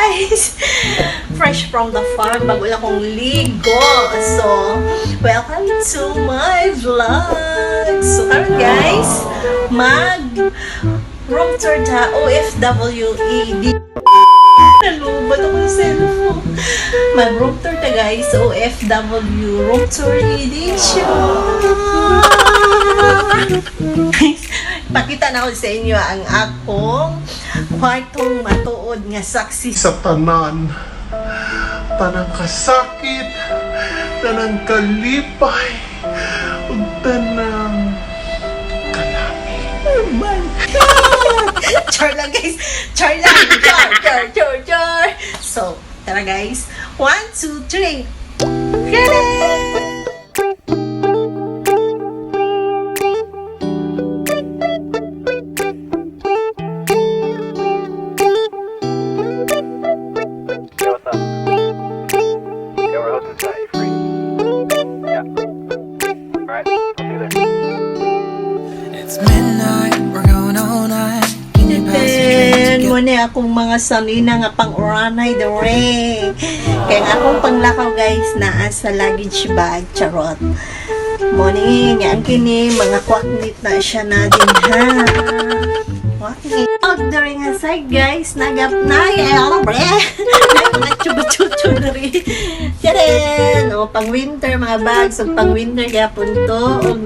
Guys! Fresh from the farm, bago lang akong ligo. So, welcome to my vlog! So, karon guys, mag room tour ta OFWED. Nalubat ako sa cellphone. Mag room tour ta guys, OFW room tour edition. Guys, pakita na ko sa inyo ang akong kwartong matuod nga saksi Sa tanan. Tanang kasakit, tanang kalipay, ug tanang kalami. Oh my God! Char lang guys! Char lang! Char! Char! Char! Char! So, tara guys. One, two, three. Ready! Yeah, what's up? Yeah, we're hosting tonight. You free? Yeah. Alright, I'll see you there. It's midnight, we're going all night. Can you pass the drink Then, to get muna akong mga sanina nga pang uranay dere. Kaya nga akong panglakaw guys naa sa luggage bag, charot. Morning, ang kini mga kwaknit na siya na din ha. Kwaknit. Og dere nga side guys, nagap na ay bre. Nay mga chuba-chuchu dere. Tiyaren, o pang winter mga bags, og pang winter gyapon to, og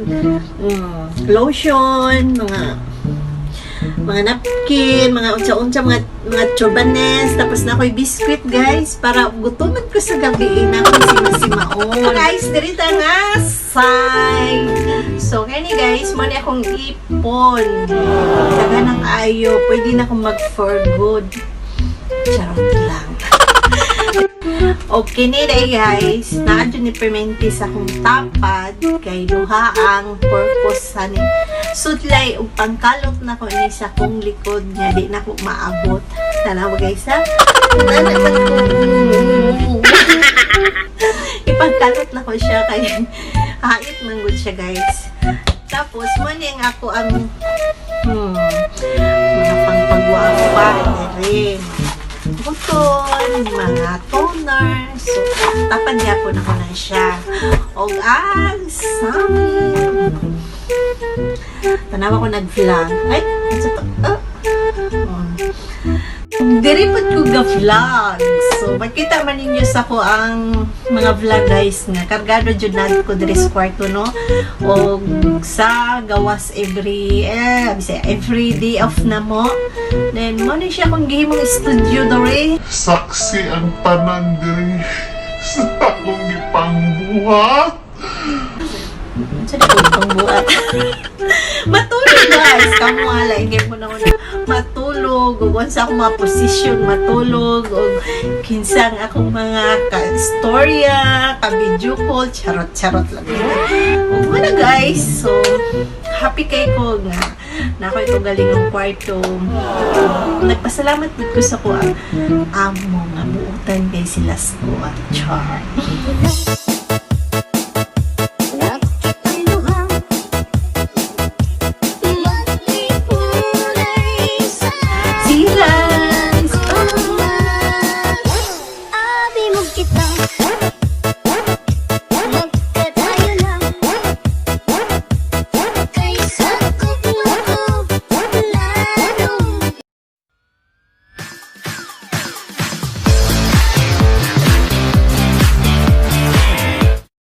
lotion, mga napkin, mga unsa-unsa, mga churbanes, tapos na ako'y biscuit guys, para gutoman ko sa gabi, eh, na ako'y simasimaon. Guys, diri ta nga side. So, kani guys, mo ni akong ipon. Daga ng ayo, pwede na akong mag for good. Charot lang. Okay ni day guys, naa ni permente sa akong tapad kay duha ang purpose sa ni sudlay ug pangkalot na ko ni sa akong likod nga di na ko maabot. Tanawa guys ha. Nana man ko. Ipagkalot na ko siya kay hait man gud siya guys. Tapos mo ni ang ako ang mga pangpagwapa diri buton, mga toner. So, tapad gyapon ako na siya. Og ang samin. Tanawa ko nag-vlog. Ay, ano to? Oh. Oh. Diri pud ko ga-vlog. So, makita man ninyo sa ko ang mga vlog guys nga kargado jud na ko diri sa kwarto no. Og sa gawas every bisaya, every day off na mo. Then mo ni siya akong gihimong studio diri. Saksi ang tanan diri sa akong gipangbuhat. Sa di ko pangbuhat. Matulog guys. Kamu ala, ingay mo na ko na matulog. Ug unsa akong mga posisyon matulog. Ug kinsang akong mga ka-istorya, ka-video call, charot-charot lang. Ug wala guys. So, happy kay ko nga na ako ito galing ng kwarto. Nagpasalamat gud ko sa ko ang amo nga buutan kay sila sa kuha. Char.